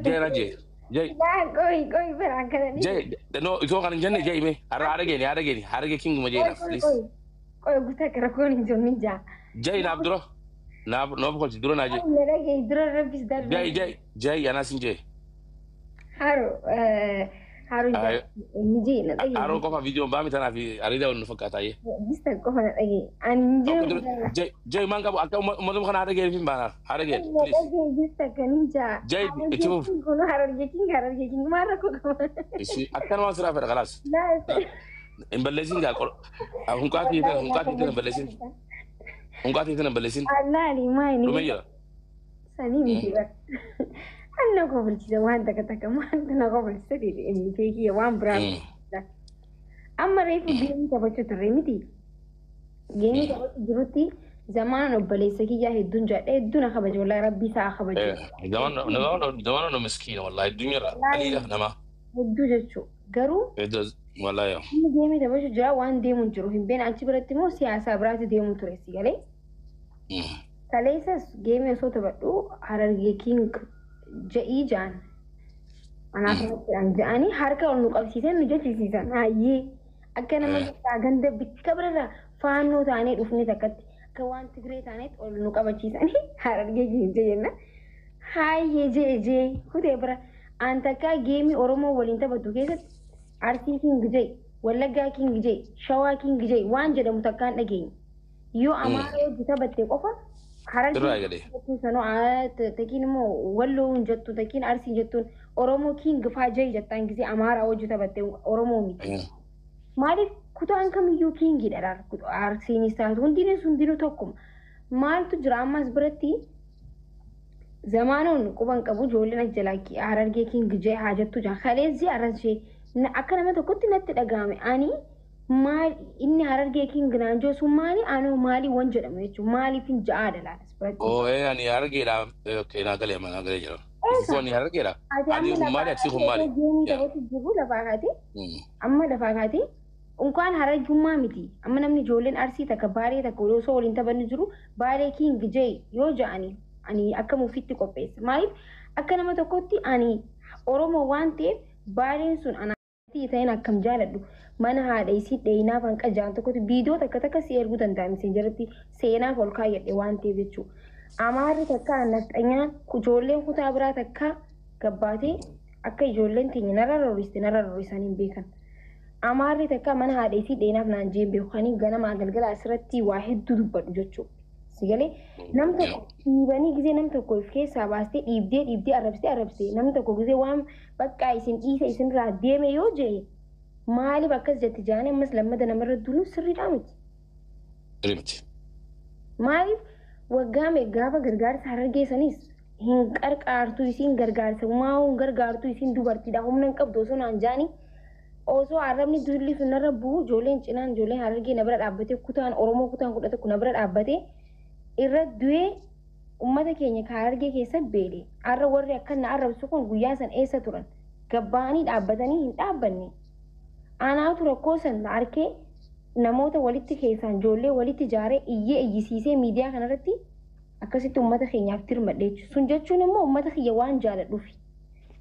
Jai na jai. Jai. Laa, qoy qoy, biraan kana ni. Jai, no, itoo kan hin jenne jai mee. Har'a harageen harageen haragee king ma jai Qoy naaf qoy please. qoy. Qoy guutaa akka rakkoon hin jiru ni jaa. Jai naaf dura. Naaf noof kolchi dura naa jai. Na dhagaye dura rabbis Jai darbe. jai jai anaas hin jai. Haaro haaro ni jee na dhagaye. Haroo qofa viidiyoon baami tanaaf ariida wal nu fakkaata ayyee. Bista qofa na dhagaye. Ani hin Tokko jiru. dura jai jai maan qabu akka uummatuma kana harageen hin baanaaf harageen Na please. dhagaye bista kan hin jaa. Jai itti fuuf. Kun harargee king harargee king maal rakkoo qaba? Isi akkanumaan siraa fedha kalaas. Laa. Hin balleessin gaa hunqaatii tana hunqaatii tana hin balleessin. Hunqaatii tana hin balleessin. Allaali maayini. Dhumee jira. Sanii miti bara. Anna kofalchisa waan takka takka maaltu na kofalchisa jedhe beekiyya waan biraa. Amma reefu geemii taphachuu turre miti. Geemii taphachuu jirutti zamaan obboleessa kiyyaa hedduun jaadha hedduu na kabaja wallahi rabbi isaa haa kabaju. Zaman zaman no miskiina wallahi addunyaarra qaliila namaa. Hedduu jechuu garuu Hedduu wallahi yaa. inni geemii taphachuu jira waan deemu hin jiru hin beekne achi biratti immoo siyaasaa biraatti deemu ture si galee. Kaleessas geemii osoo taphadhu harargee king ja'ii ja'an. Anaaf jedhan ja'anii harka ol nu qabsiisan nu jechisiisan hayyee akka nama tokkaa ganda bikka birarraa faannoo taanee dhufne takkatti akka waan Tigree taanetti ol nu qabachiisanii harargee king jenna. Hayyee jee jee kutee bira an takkaa geemii Oromoo waliin taphatu keessatti Arsii king jee, Wallaggaa king jee, Shawaa king jee waan jedhamu takkaan dhageenye. Yoo Amaara hojii taphatte qofa Irraa harargee eegale. jettuun sanoo takiin immoo Walloo hin jettu takiin Arsii jettuun Oromoo king faa jee jettaan gisee Amaaraa hojii taphatte Oromoo miti. Maaliif kutaan kamiyyuu kingiidha laal Arsiinis taatu hundinis hundinuu tokkuma. Maaltu jira ammas biratti zamaanoon quban qabu ijoolleen as jalaa harargee king jee haa jettu jaa kaleessi arrasee akka nama tokkotti natti dhagahame ani maal inni harargee king naan jiru sun maali anoo maali wan jedhamu jechuudha maaliif hin ja'aadha laal as biratti. Oo ani harargeedha. Okay naa galee naa galee jira. Ifuu ani harargeedha. Ati Ani amma kun maali lafaa ati kun maali? kaatee geemii taphatu jiru lafaa kaatee amma lafaa kaatee unkaan harargummaa miti amma namni ijoolleen Arsii takka Baalee takka osoo waliin taphanni jiru Baalee king jee yoo ja'ani ani akka mufitti qopheessa maaliif akka nama tokkotti ani Oromoo waan ta'eef Baaleen sun ana ta'een akkam jaaladhu mana haadha isii dheeyinaaf hanqa jaan tokkotti viidiyoo takka takka si erguu danda'a miseenjaratti seenaaf ol kaayyadhe waan ta'eef jechuudha. Amaarri takka nafxanyaan ijoolleen kutaa biraa takka gabbaatee akka ijoolleen teenya narra rooriste narra roorisan hin beekan. Amaarri takka mana haadha isii dheeyinaaf naan jeen beeku kanii ganamaa galgala asirratti waa hedduu dubbadhu jechuudha. Si galee nam tokko dhiibanii gisee nam tokko of keessaa baastee dhiibdee dhiibdee arrabsitee arrabsitee nam tokko gisee waan bakka isin dhiise isinirraa deeme yoo jee maaliif akkas jetti jaanii ammas lammata namarra duuluun sirriidhaa miti. Sirrii miti. Maaliif waggaa meeqa gaafa gargaarsa harargee sanis hin qarqaartu isiin gargaarsa maa hin gargaartu isiin dubartiidha humna hin qabdu osoo naan jaanii osoo arrabni duulli sun narra bu'u ijoolleen cinaan ijoolleen harargee na bira dhaabbatee kutaan Oromoo kutaan 11 na bira dhaabbatee irra du'ee ummata keenya ka harargee keessa beele arra warri akka na arrabsu kun guyyaa san eessa turan gabbaanii dhaabbatanii hin dhaabbanne. Anaatu rakkoo san arkee namoota walitti keessaan ijoollee walitti ijaaree iyyee iyyisiisee miidiyaa kanarratti akkasitti uummata keenyaaf dirmadhe jechuudha. Sun jechuun immoo uummata kiyya waan jaaladhuufi.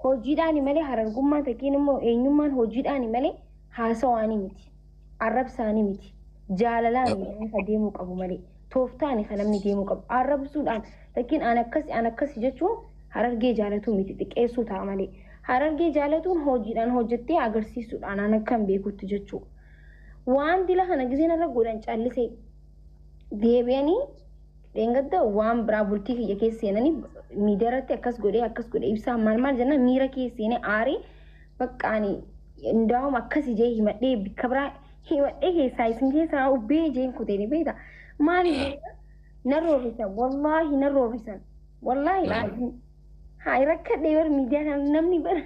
Hojiidhaani malee harargummaan takkiin immoo eenyummaan hojiidhaani malee haasawaani miti. Arrabsaani miti. Jaalalaan namni ka deemuu qabu malee. Tooftaani kan namni deemuu qabu. Arrabsuudhaan takkiin an akkasi an akkasi jechuun harargee jaalatuu miti xiqqeessuu ta'a malee. Harargee jaalatuun hojiidhaan hojjettee agarsiisuudhaan an akkan beekutti jechuudha. Waan dila kana giseen irra godhan callisee deebi'anii dheengadda waan biraa bultii kiyya keessa seenanii miidiyaa irratti akkas godhee akkas godhee ibsaa maal maal jennaan miira keessa seenee aaree bakka ani ndaa'uma akkas ijee himadhee bikka biraa himadhee keessaa isin keessaa ubbee ijeen kuteen beekta maaliif na roorrisan wallaahi na roorrisan wallaahi laaziim haa rakkadhee bar miidiyaa kana namni bara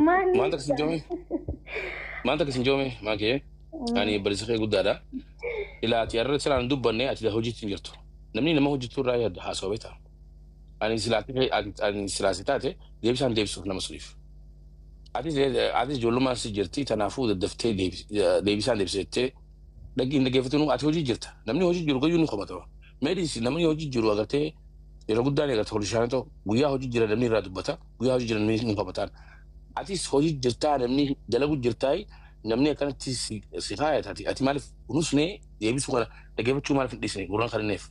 maal Maal takka sin joome? Maal takka sin joome? Maakee ani barsiisa kee guddaadha. Ilaa ati har'a silaan dubbanne ati hojiitti hin jirtu. Namni nama hojjetu irraa yaaddu haasawaa beektaa. Ani silaati ani silaasi taate deebisaan deebisuuf nama suniif. Atis atis ijoollummaan si jirti tanaafuu daddaftee deebisaan deebisettee dhaggi hin dhaggeeffatinu ati hojii jirta. Namni hojii jiru gayyuu ni komatama. Meedis namni hojii jiru agartee Yeroo guddaan eegata hojii ta'u guyyaa hojii jira namni irraa dubbata, guyyaa hojii jira namni hin qabataan. Atis hojii jirtaa namni dalagu jirtaa namni akkanatti si faayata ati maaliif kunuusnee deebisuu kana dhaggeeffachuu maaliif hin dhiisne gurraan kan inneef.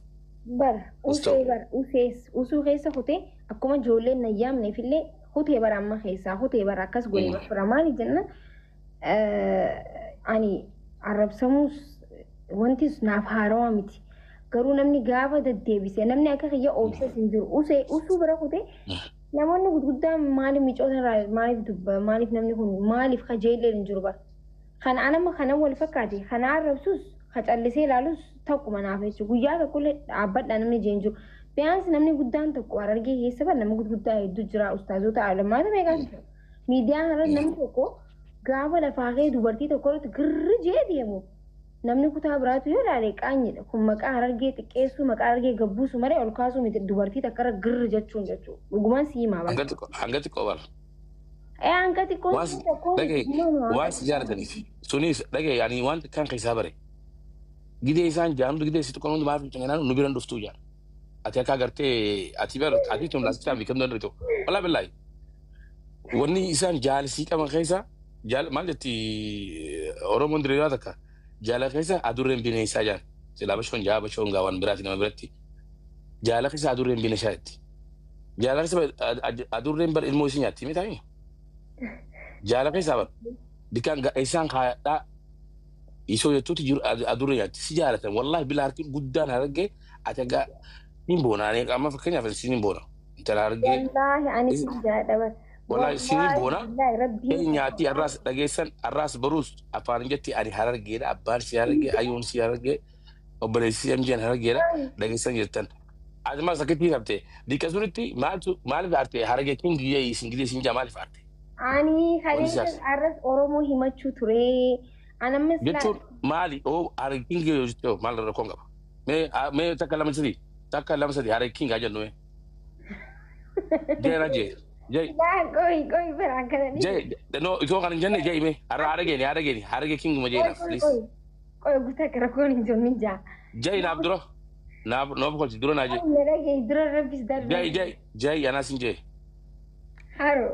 Bara usee bara usees usuu keessa kutee akkuma ijoolleen na yaamneef illee kutee bara amma keessaa kutee bara akkas godhee bara maali jenna ani arrabsamuus wantis naaf haarawaa miti. Garuu namni gaafa deddeebise namni akka kiyya oobsas hin jiru usee usuu bira kutee namoonni gurguddaan maaliif micoota irraa maaliif dubba maaliif namni kun maaliif kajeellee hin jiru bara. Kana anama kana wal fakkaate kana arrabsus ka callisee ilaalus tokkuma naaf jechuudha. Guyyaa tokkollee dhaabbadha namni jeen jiru. Biyyaansi namni guddaan tokko Harargee keessa bara nama gurguddaa hedduu jira ustaazota alamaata meeqaatu jira. Miidiyaan irra namni tokko gaafa lafaa ka'ee dubartii tokko irratti girri jee deemu. Namni kutaa biraatu yoo ilaale qaanyidha. Kun maqaa Harargee xiqqeessuu maqaa Harargee gabbuusu malee ol kaasuu miti dubartii takka irra girri jechuun jechuudha. Dhugumaan si himaa bara. Hanga xiqqoo bara. Ee hanga xiqqoo tokko. Waan si jaalataniif sunis dhagee ani waan xiqqaan keessaa bare. Gidee isaan jaantu gidee si xiqqoon maaf hin cinganaan nu biran dhuftuu jaan. Ati akka agartee ati bar ati tun laasitaan beekamtu danda'u. Walaa billaahi. Wanni isaan jaalisii qaban keessa maal jetti Oromoon diriiraa takka jaala keessa adurreen bineensaa jaan. Silaa bashoon jaa bashoon gaawwan biraati nama biratti. Jaala keessa adurreen bineensaa jetti. Jaala keessa adurreen bar ilmoo isii nyaatti mitaa? Jaala keessa bar bikkaan isaan kaayadhaa isoo jettuuti jiru adurree nyaatti si jaalatan wallahi bila harki guddaan Harargee ati egaa hin boona ani amma fakkeenyaaf siin hin boona intala Harargee. Wallaahi ani si jaalladha bara. Wallahi siin hin boona nyaatti arraas dhageessan arraas baruus afaan jetti ani Harargeedha abbaan si Harargee ayyuun si Harargee obboleessi si MGN Harargeedha dhageessan jettan. Ati maal sakkitti qabte bikka sunitti maaltu maaliif aarte Harargee kin giyyee isin giddee isin jaa maaliif aarte? Ani kaleessa arras Oromoo himachuu ture. Anammas jechuun maali oo Harargee king yoo jettu maal rakkoon qaba? Mee takka lama sadii takka lama sadii Harargee king haa jennu mee. Jee na jee. Jee. Qoy qoy bira akkana. Jee no itoo kan hin jenne jee mee har'a Harargee Harargee Harargee king ma jee naaf please. Qoy guutaa akka rakkoon hin jiru ni jaa. Jee naaf dura naaf noof kolchi dura naa jee. Na dhagee dura rabbis darbe. Jee jee jee anaas hin jee. Haro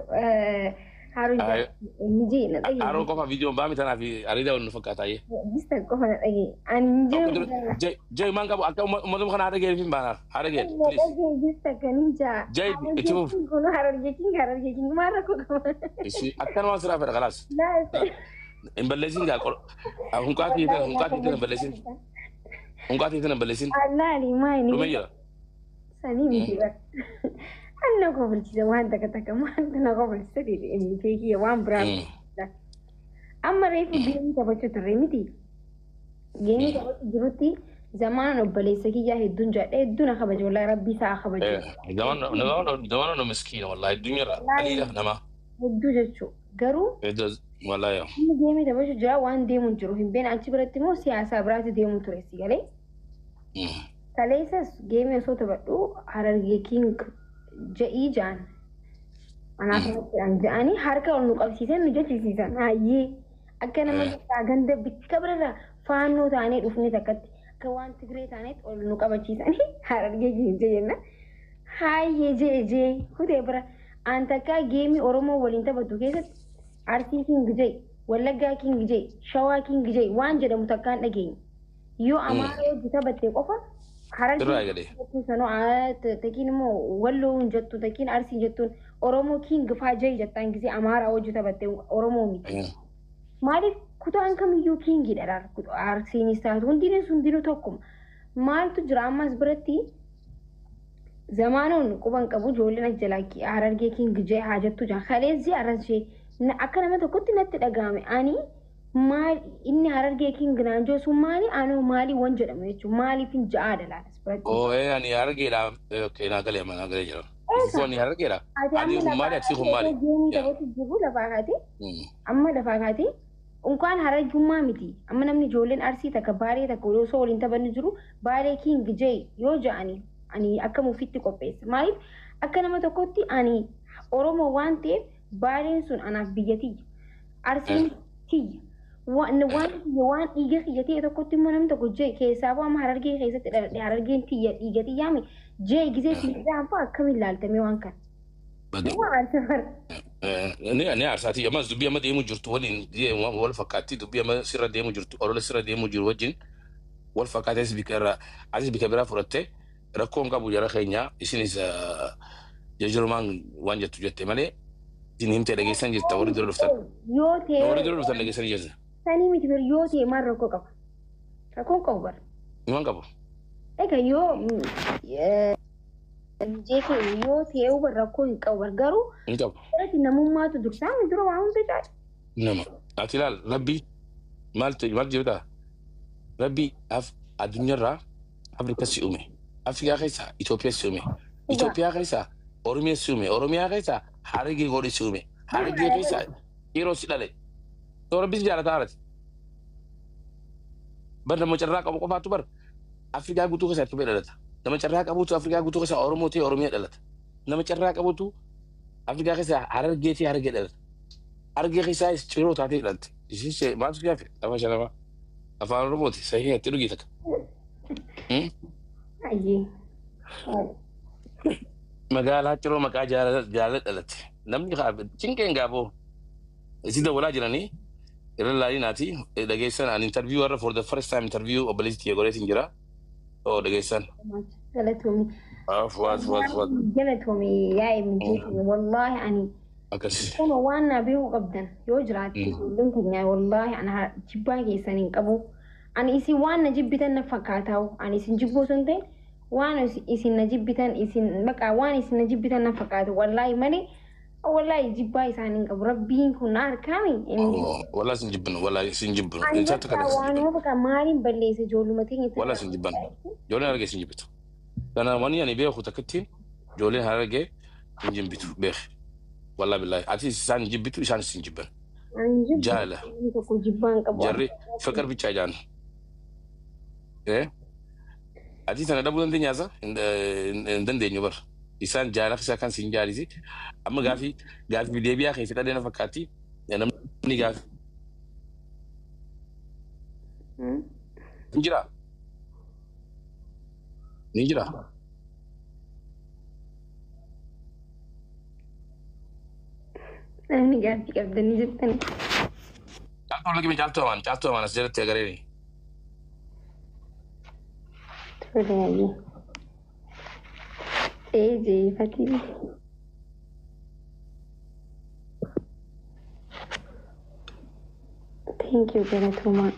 Haro ni jee na dhagee. Haroo qofa viidiyoon baami tanaaf ariida wal nu fakkaata jee. Bista qofa na dhagee. Ani hin jiru. Jee jee maan qabu akka uummatuma kana Harargee fi baanaaf Harargee please. Na dhagee bista kan hin jaa. Jee itti fuuf. Kun Harargee king Harargee king maal rakkoo qaba. Akkanuma siraa fedha kalaas. Hin balleessin gaa hunqaatii tana hunqaatii tana balleessin. Hunqaatii tana balleessin. Allaali maayini. Dhumee jira. Sanii miti bara. Anna kofalchiisa waan takka takka maaltu na kofalchiisa jedhe beekiyya waan biraa. Amma reefu geemii taphachuu turre miti. Geemii taphachuu jirutti zamaan obboleessa kiyyaa hedduun jaadha hedduu na kabaja wallahi rabbii isaa kabaja. Zamaan no miskiina wallahi addunyaarra qaliila nama. Hedduu jechuu garuu Wallahi. Inni geemii taphachuu jira waan deemu hin jiru hin beekne achi biratti immoo siyaasaa biraatti deemu ture si galee. Kaleessas geemii osoo taphadhu Harargee king ja'ii ja'an. Anaaf ja'anii harka ol nu qabsiisan nu jechisiisan hayyee akka nama ganda bikka birarraa faannoo taanee dhufne takkatti akka waan Tigree taaneet ol nu qabachiisanii Harargee king jenna. Hayyee jee jee kutee bira an takkaa geemii Oromoo waliin taphatu keessatti Arsii king jee Wallaggaa king jee Shawaa king jee waan jedhamu takkaan dhageenye. Yoo Amaara hojii taphatte qofa Harargee sanoo takiin immoo Walloo hin jettu takiin Arsii jettuun Oromoo king faa jee jettaan gisee Amaaraa hojii taphatte Oromoo miti. Maaliif kutaan kamiyyuu kingidha Arsiinis taatu hundinis hundinuu tokkuma. Maaltu jira ammas biratti zamaanoon quban qabu ijoolleen as jalaa Harargee king jee haa jettu jaa kaleessi arras jee akka nama tokkotti natti dhagahame ani maal inni Harargee king naan joo sun maali anoo maali wan jedhamu jechuudha maaliif hin ja'aadha laatas biratti. Oo ani Harargeedha okay naa galee naa galee jira. Ani Harargeedha. Ani kun maali ati kun maali? Geemii jiru lafaa kaatee amma lafaa kaatee unkaan Harargummaa miti amma namni ijoolleen Arsii takka Baalee takka osoo waliin taphanni jiru Baalee king jee yoo ja'ani ani akka mufitti qopheessa maaliif akka nama tokkotti ani Oromoo waan ta'eef Baaleen sun anaaf biyya tiyya Arsiin tiyya Waan waan dhiiga kiyya ta'e tokkotti immoo namni tokko jee keessaa bu'ama Harargee keessatti dhaladhe Harargeen tiyya dhiiga tiyyaami jee gisee si jaanfa akkamiin laaltamee waan kana. Waan aarsa bara. Ni aarsaati. Ammas dubbii amma deemu jirtu waliin wal fakkaatti dubbii amma sirra deemu jirtu olola sirra deemu jiru wajjin wal fakkaatees bika irraa atis bika biraa fudhatte rakkoon qabu jara keenya isinis jajjarumaan waan jettu jette malee isin himtee dhageessan jirta warri dura dhuftan. Yoo ta'e. Warri dura dhuftan dhageessan jirta. Sanii miti bir yoo ta'e maal rakkoo qaba? Rakkoon qabu bara. Waan qabu. Egaa yoo jeeqee yoo ta'e bar rakkoo hin qabu garuu Hin qabu. irratti namummaatu dursaa dura waa hunda caala. Nama. Ati ilaal rabbii maal ta'e maal jedhuudha? Rabbii addunyaarraa Afrikaa si uume. Afrikaa keessaa Itoophiyaa si uume. Itoophiyaa keessaa Oromiyaa si uume. Oromiyaa keessaa Harargee godhe si uume. Harargee keessaa yeroo si dhale. Soo rabbi si jaalataa haarati. Bar nama carraa qabu qofaatu bar Afrikaa guutuu keessaa Itoophiyaa dhalata. Nama carraa qabutu Afrikaa guutuu keessaa Oromoo ta'e Oromiyaa dhalata. Nama carraa qabutu Afrikaa keessaa Harargee ta'e Harargee dhalata. Harargee keessaa ciroo taatee dhalatte. Isheen maaltu gaafe afaan shanamaa afaan Oromooti sahii itti dhugi takka. Ayyee. Magaalaa ciroo maqaa jaalala dhalatte. Namni cinqeen gaafoo isi dawwalaa jiranii irra laalinaati dhageessan ani interview warra for the first time interview obboleessi tiyya godheetiin jira. Oo dhageessan. Galatoomi. Fuwaat fuwaat fuwaat. Galatoomi yaa'e mijeetii wallaahi ani Akkas. Kun waan na beekuu qabdan yoo jiraatte ijoolleen keenya wallaahi ana jibbaa keessan hin qabu. Ani isin waan na jibbitan na fakkaata. Ani isin jibbuu osoo hin ta'in waan isin na jibbitan isin baqa waan isin na jibbitan na fakkaata wallaahi malee wallaahi jibbaa isaan hin qabu. Rabbiin kun na harkaami. Wallaahi isin jibbinu wallaahi isin jibbinu. Ani Isaatti bakka kana isin waan jibbinu. baqa maaliin balleessa ijoolluma teenya. Wallaahi isin jibban. Ijoolleen Harargee isin jibbitu. Kana wanni ani beeku takkittiin ijoolleen Harargee hin jibbitu beek. Wallaahi billaahi ati isaan jibbitu isaan isin jibban. Ani jibbu Jaalala. tokko jibbaa hin qabu. Jarri fakar bichaa jaan. Ati sana dhabuu dandeenyaasa hin dandeenyu bar. Isaan jaalala isaa kan siin jaalisi. Amma gaafii gaafii deebiyaa keessa dhadhee na fakkaatti. Namni gaafii hin jiraa? Ni jiraa? Namni gaaffii qabdanii jirtani. Caaltuu lagime caaltuu amaan caaltuu amaan as jalatti agareeni. Tole ayyee. Ee jeefatii. Thank you galatoomaa.